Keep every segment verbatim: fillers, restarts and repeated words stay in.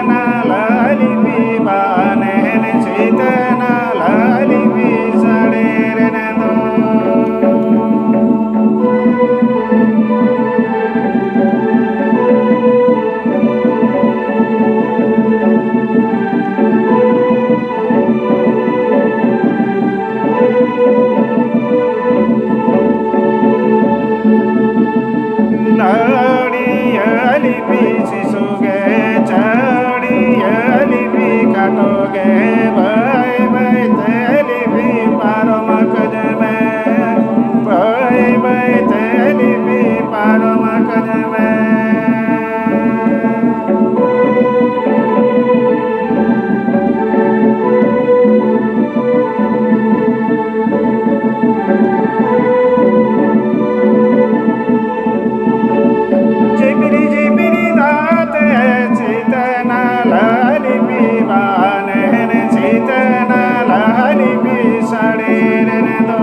ᱱᱟᱞᱟᱞᱤ ᱵᱤᱵᱟᱱᱮᱱ ᱥᱤᱛᱟᱹ ᱱᱟᱞᱟᱞᱤ ᱵᱤᱥᱟᱲᱮᱨᱮᱱ ᱫᱚ᱾ ᱞᱟᱹᱲᱤᱭᱟᱹ ᱞᱤᱯᱤ ᱥᱤᱥᱩ ᱜᱮ ᱪᱟᱹᱲᱤᱭᱟᱹ ᱞᱤᱯᱤ ᱠᱟᱴᱚ ᱜᱮ ᱵᱟᱹᱭ ᱵᱟᱹᱭ ᱛᱮ ᱞᱤᱯᱤ ᱯᱟᱨᱚᱢ ᱠᱟᱹᱧ ᱢᱮ, ᱵᱟᱹᱭ ᱵᱟᱹᱭ ᱛᱮ ᱞᱤᱯᱤ ᱯᱟᱨᱚᱢ ᱠᱟᱹᱧ ᱢᱮ᱾ ᱡᱷᱤᱯᱤᱨᱤ ᱡᱷᱤᱯᱤᱨᱤ ᱫᱟᱜ ᱛᱮ ᱥᱤᱛᱟᱹ ᱱᱟᱞᱟᱞᱤ ᱵᱤᱵᱟᱱᱮᱱ ᱥᱤᱛᱟᱹ ᱱᱟᱞᱟᱞᱤ ᱵᱤᱥᱟᱲᱮᱨᱮᱱ ᱫᱚ᱾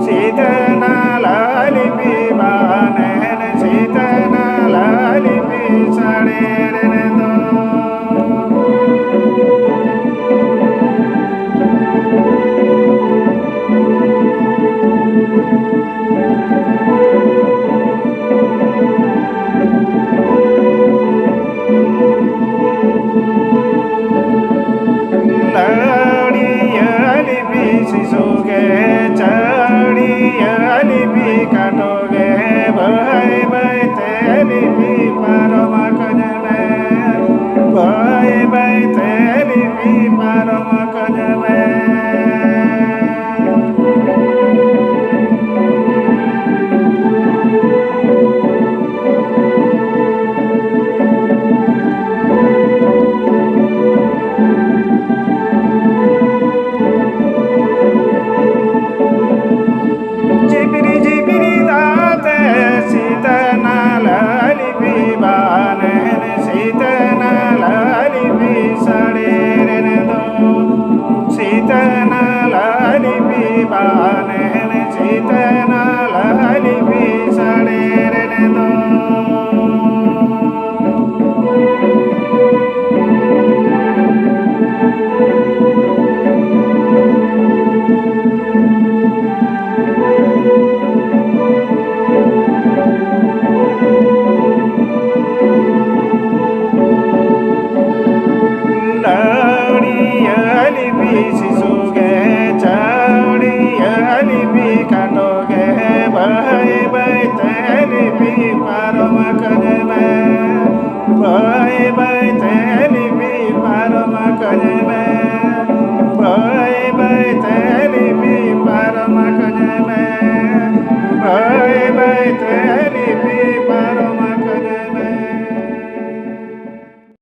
ᱥᱤᱛᱟᱹ ᱱᱟᱞᱟᱞᱤ ᱵᱤᱵᱟᱱᱮᱱ ᱥᱤᱛᱟᱹ ᱱᱟᱞᱟᱞᱤ ᱵᱤᱥᱟᱲᱮᱨᱮᱱ ᱫᱚ᱾ ᱞᱟᱹᱲᱤᱭᱟᱹ ᱞᱤᱯᱤ ᱥᱤᱥᱩ ᱜᱮ ᱪᱟᱹᱲᱤᱭᱟᱹ ᱞᱤᱯᱤ ᱠᱟᱴᱚ ᱜᱮ ᱵᱟᱹᱭ ᱵᱟᱹᱭ ᱛᱮ ᱞᱤᱯᱤ ᱯᱟᱨᱚᱢ ᱠᱟᱹᱧ ᱢᱮ, ᱵᱟᱹᱭ ᱵᱟᱹᱭ ᱛᱮ ᱞᱤᱯᱤ ᱯᱟᱨᱚᱢ ᱠᱟᱹᱧ ᱢᱮ᱾ ᱡᱷᱤᱯᱤᱨᱤ ᱡᱷᱤᱯᱤᱨᱤ ᱫᱟᱜ ᱛᱮ ᱥᱤᱛᱟᱹ ᱱᱟᱞᱟᱞᱤ ᱵᱤᱵᱟᱱᱮᱱ ᱥᱤᱛᱟᱹ ᱱᱟᱞᱟᱞᱤ ᱵᱤᱥᱟᱲᱮᱨᱮᱱ ᱫᱚ᱾ ᱥᱤᱛᱟᱹ ᱱᱟᱞᱟᱞᱤ ᱵᱤᱵᱟᱱᱮᱱ ᱥᱤᱛᱟᱹ ᱱᱟᱞᱟᱞᱤ ᱵᱤᱥᱟᱲᱮᱨᱮᱱ ᱫᱚ᱾ ᱟᱹᱞᱤ ᱢᱤ ᱠᱟᱴᱚ ᱜᱮ ᱵᱟᱹᱭ